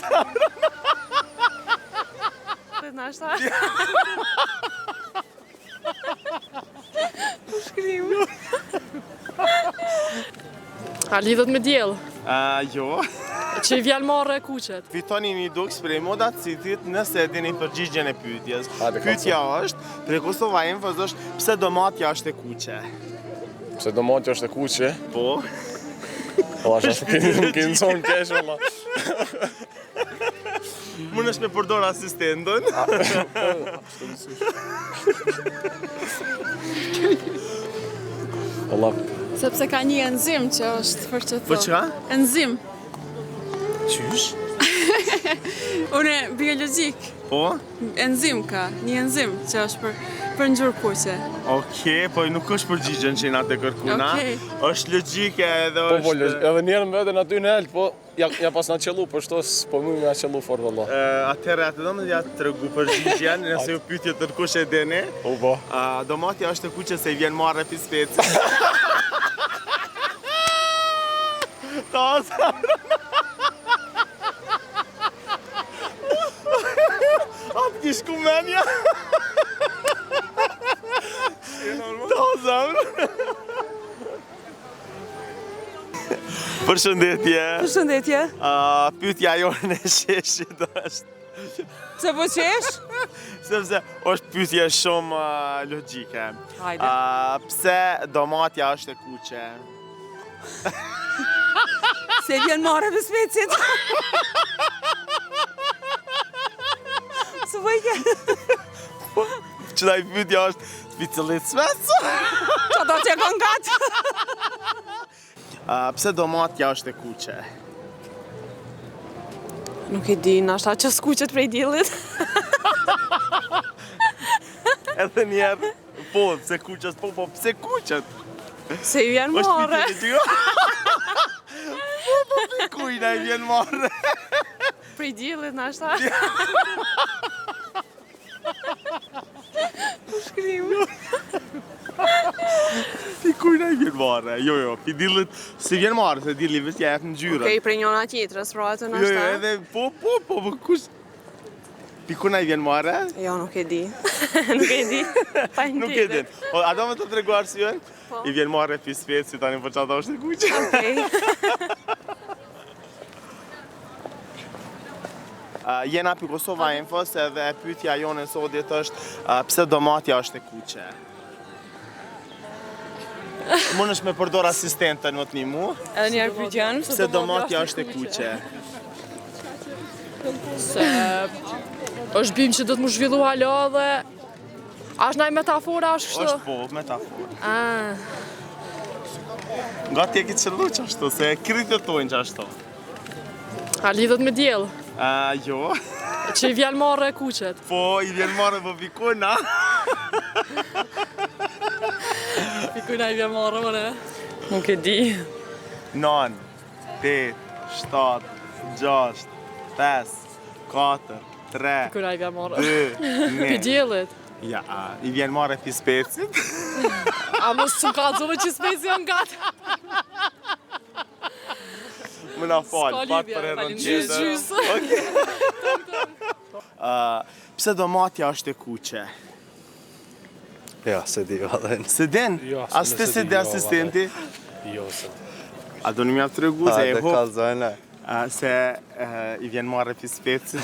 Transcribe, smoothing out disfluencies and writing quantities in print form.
zemrën. Nashta. Po shkrim. A lidhet me diell? A, jo. Që i vjen marre kuqet. Fitoni një duks prej Moda City-t nëse e dini përgjigjen e pyetjes. Pyetja është, prej Kosova Infos është pse domatja është e kuqe? Pse domatja është e kuqe? Po. Valla, që më keni zonë kesh, valla. Mundesh me përdor asistentën. Valla. Sepse ka një enzim që është për që të... Po çka? Enzim. Qysh? Unë biologjik. Po? Enzim ka, një enzim që është për, për ngjyrë kuqe. Okej, po nuk është përgjigjen që jena tu kërku na. Okej. është logjike edhe Po, po, është... edhe njerë më veten aty në eltë, po Ja, ja pas na qellu, për shto s'po muj me na qellu fort valla. Atëherë atë do me ja tregu përgjigjen, nëse ju pyetje të kush e dini. Po po. Domatja është e kuqe se i vjen marre pi specit. Ta A të kish ku menja? Ta zemrën. Përshëndetje. Përshëndetje. Uh, pyetja jonë e sheshit është. Pse po qesh? Sepse është pyetje shumë uh, logjike. Hajde. Uh, pse domatja është e kuqe? Se vjen marre pi specit. Së vëjke? Që da i pyetja është Pi cillit spec? Që do t'je kon gatë? Pse domatja është e kuqe? Nuk e di, nashta që s'kuqet prej diellit. Edhe njerë, po, pse kuqet, po, po, pse kuqet? Se i vjen marre. Po, po, pi kujna i vjen marre? Prej diellit, nashta. Po shkrim. Pi kujna i vjen marre? Jo, jo, pi dillit s'i vjen marre, se dilli veç ja jep ngjyrën. Okej, prej njona tjetrës, pra atë nashta. Jo, jo, edhe, po, po, po, po, kush... Pi kujna i vjen marre? Jo, nuk e di. nuk e di. nuk e di. O, a do me të tregu arsyen? Po. I vjen marre pi specit, tani për qato është e kuqe. Okej. Jena pi Kosova Infos edhe pyetja jonë e sodit është pse domatja është e kuqe? Mundesh me përdor asistentën me të nimu? Edhe një herë pyetjen, pse domatja është e kuqe? Se është bimë që do të mu zhvillu hala dhe A është naj metafora, është kështu? është po, metaforë. Ah. Nga ti e ki qëllu që ashtu, se krejt e tojnë që ashtu. A lidhet me diell? A, jo. Që i vjen marre kuqet? Po, i vjen marre, po pi kujna. Pi kujna i vjen marre, më ne? Nuk e di. 9, 8, 7, 6, 5, 4, 3, Pi kujna i vjen marre? 2, 1. Pi diellit? Ja, i vjen marre pi specit. A mos s'më kallzove që speci janë gatë? Më na fal, pak për herën tjetër. Gjys, gjys. Pse domatja është e kuqe? Ja, s'e di, valla. S'e din? Jo, As ti s'e di asistenti? Jo, s'e di. A do në mja të tregu se e Hajde, hop? kallzojna. Se i vjen marre pi specit.